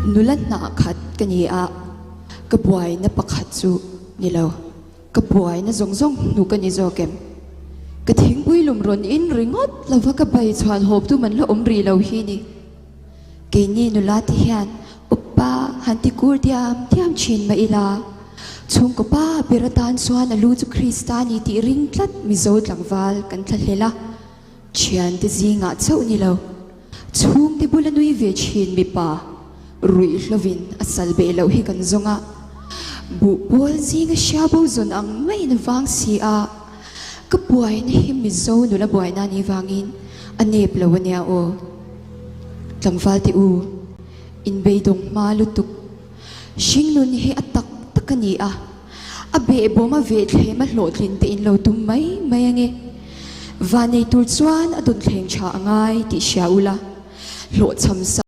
Nula hnah khat ka ni a, ka buaina pakhat chu ni lo. Ka buaina zawng zawng hnuk a ni zawk em? Ka thingpui lum rawn in ringawt lova ka bai chhuan hawp tum an la awm rih lo hi ni. Keini nula te hian upa han ti kur diam diam thin mah ila, chhungkaw pa ber atan chuan a lu chu Krista ni tih ring tlat Mizo tlangval kan thlahlel a, thiante zingah chauh ni lo. Chhungte bula nui ve thin mipa ruih hlovin a sal beh loh hi kan zawng a, buh pawl zinga hria bo zawn ang maiin a vang si a, ka buaina hi Mizo nula buaina a nih vangin a nep lo a nia aw. Tlangval te u, inbeidawng hma lutuk. Hringnun hi a tak tak a ni a, a behbawm a vehthlem a hlawhtlin te in lo tum mai mai ange. Vanei tur chuan a dawnthleng tha a ngai tih hria ula, hlawhchham sa.